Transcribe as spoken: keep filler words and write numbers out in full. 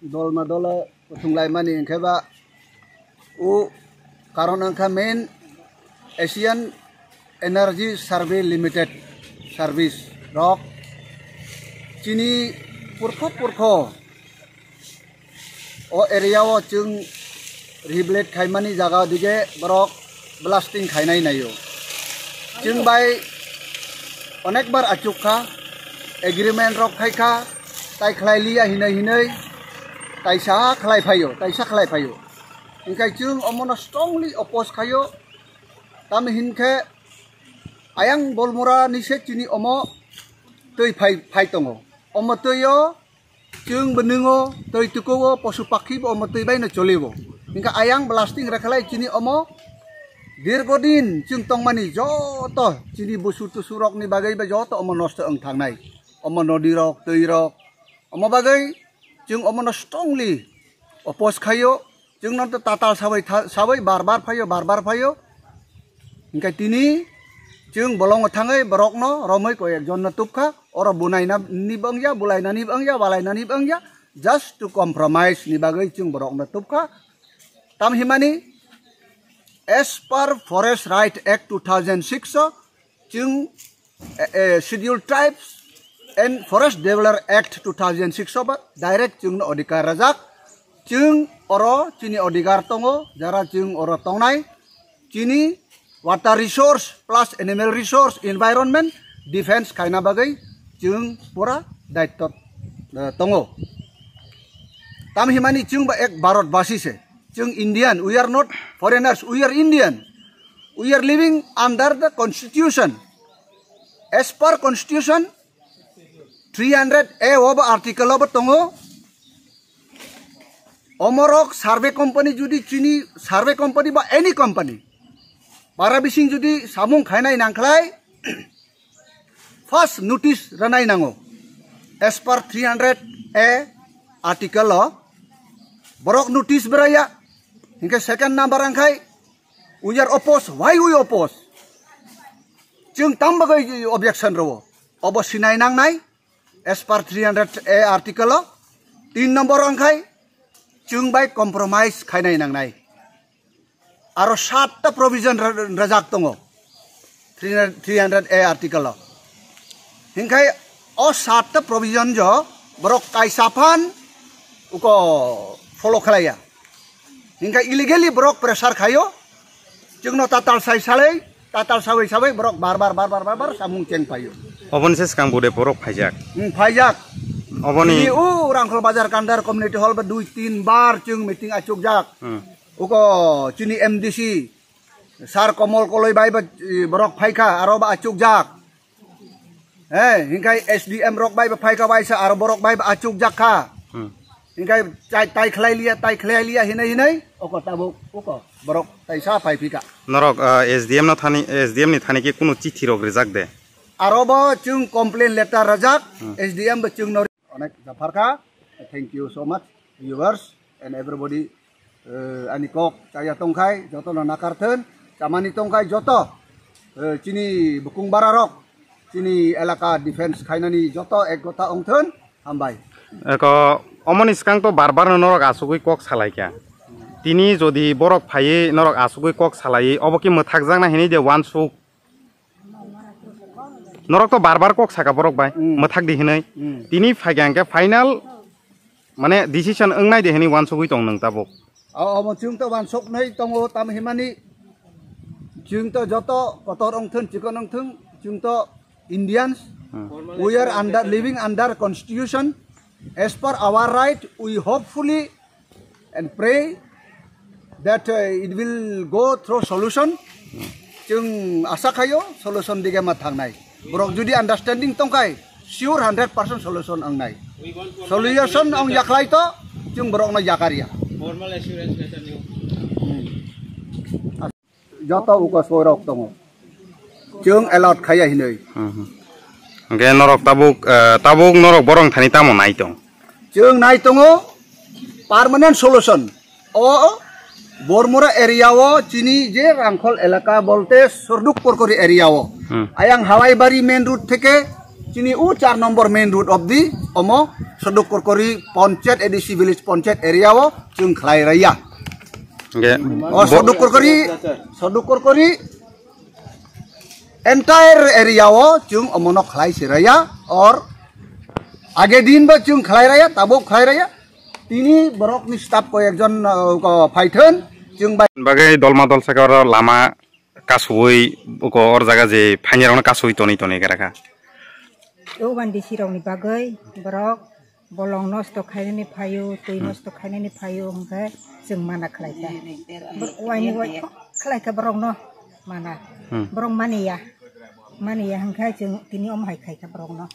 Dolma dolo kuthung laimani hwnkhe ba o karon wngkha main Asian Energy Survey Limited service rok chini purkho purkho o area o chwng rehabilitate khaimani jaga dige borok blasting khainai naio. Chwng bai onekbar achuk kha, agreement rok khai kha, tai khlai liya hinai hinai taisa khlai phaio, taisa khlai phaio. Hingkai chwng omono strongly oppose khaio. Tamo hinkhe ayang Bolmura ni se chini omo twi phai, phai tongo. Omo twi o chwng bwnwngo, twi tukuo, posu pakhi bo omo twi bai no cholibo. Hingkhe ayang blasting rekhalai chini omo dirgodin chwng tongmani joto chini busu tusu rokni bagwi bai joto omo nosto wng thangnai. Omo nodi rok, twi rok, omo bagwi chwng omono strongly oppose khaio. Chwngno to tatal sabai tha-, sabai bar bar phaio, bar bar phaio. Hingkhe tini chwng bolongo thangwi borokno romwi koi ekjonno tubkha. Oro bunaina ni bangya, bulaina ni bangya, walaina ni bangya. Just to compromise ni bagwi chwng borokno tubkha. Tam himani, as per Forest Right Act two thousand six o, chwng, eh, eh, Scheduled Tribes and Forest Development Act two thousand six o ba direct chwngno odhikar rajak. Chwng oro chini odhikar tongo, jara chwng oro tongnai, chini water resource plus animal resource, environment defense khaina bagwi chwng pura daitto, eh, tongo. Tam himani chwng ba ek Bharat basi se, chwng Indian, we are not foreigners, we are Indian. We are living under the constitution. As per constitution, three hundred A o bo article o bo tongo. Omorok survey company judi chini survey company ba any company bara bising judi samung khainai nangkhlai, first notice ranai nango. As per three hundred A article o borok notice beraya. Hingke second number angkhai, we are oppose. Why we oppose? Chwng tam bagwi objection rwo. Obo sinai nangnai as per three hundred A article o. Tin number angkhai, chwng bai compromise khainai nangnai. Aro satta provision ra-, rajak tongo three hundred, three hundred A article o. Hingkhai o satta provision jo borok kaisa phan uko follow khlaiya. Hingkhai illegally borok pressure khaio. Chwngno tatal sai salai, tatal sabai sabai borok bar bar, bar bar, bar bar samung cheng paio. Oboni se swkang bude borok phaijak. Hmm, phaijak. Oboni Chini o Rangkhol Bazar Kandar Community Hall ba dui tin bar chwng meeting achukjak. Hmm. Uko chini M D C Sir Komol Koloi bai ba, eh, borok phaikha, aro ba achukjak. Eh, hingkai S D M rok bai ba phaikha bai sa, aro borok bai ba achukjak kha. Hmm. Hingkai tai, tai khlai liya, tai khlai liya hinai hinai, oko tabuk, oko borok tai sa phai phika. Norok, ah, S D M no thani, S D M ni thani khe kunu chithi rok rijak de? Aro bo chwng complain letter rajak, Hmm. S D M bo chwng no Onek japharkha. Thank you so much, viewers and everybody. Eh, ani kok chaya tongkhai, joto no nakarthun, chamani tongkhai joto. Eh, chini bukung bararok, chini elaka defense khainani joto ek gota ongthun, hambai. Eko, omoni swkang to bar bar no norok asugwi kok salaikha. Tini jodi borok phaiwi norok asugwi kok salaiwi, obo khe mwthakjakna hinwi de uansuk. Norok to bar bar kok saka borok bai, Hmm. mwthak di hinwi. Hmm. Tini phaikha hwnkhe final, mane, decision wngnai de hinwi uansugwi tong nwng tabuk. O, omo chwng to uansuknai tongo, tam himani chwng to joto kotor ongthun, chikon ongthun, chwng to Indians. Hmm. We are under, living under constitution. As per our right, we hopefully and pray that, uh, it will go through solution. Chwng asa khaio solution dige ma thangnai. Borok jodi understanding tongkhai, sure hundred percent solution wngnai. Solution wng yakhlai to, chwng borokno yakarya. Formal assurance letter ni. Hmm. Joto uko soirok tongo. Chwng allowed khaiya hinwi. Hmm, hmm. Hwnkhe norok tabuk, eh, tabuk norok borok thani tamo nai tong? Chwng nai tongo permanent solution. O Bormura area o chini je Rangkhol elaka bolte Sorduk Korkori area o. Hmm. Ayang Hawaibari main road theke Ini u char number main road of the omo Sodok Korkori Panchayat A D C village Panchayat area o chwng khlai raya. Hingke O bo- Sodok Korkori, Sodok Korkori entire area o chwng omono khlai se raya or age din ba chwng khlai raya, tabuk khlai raya. Tini borok ni staff ko ekjon, uh, ko phaithon chwng bai. Bagwi dolma dolsa khe oro lama kasui ko or jaga je phainirokno kasui tonwi tonwi khe rakha. O bandi sirokni bagwi borok bolong nosto khainani phaio, twi nosto khainani phaio hwnkhe chwng mana khlaikha. Bor-, waini wai kok khlaikha borokno mana. Hmm. Borok maniya. Maniya hwnkhe chwng tini omo hai khaikha borokno.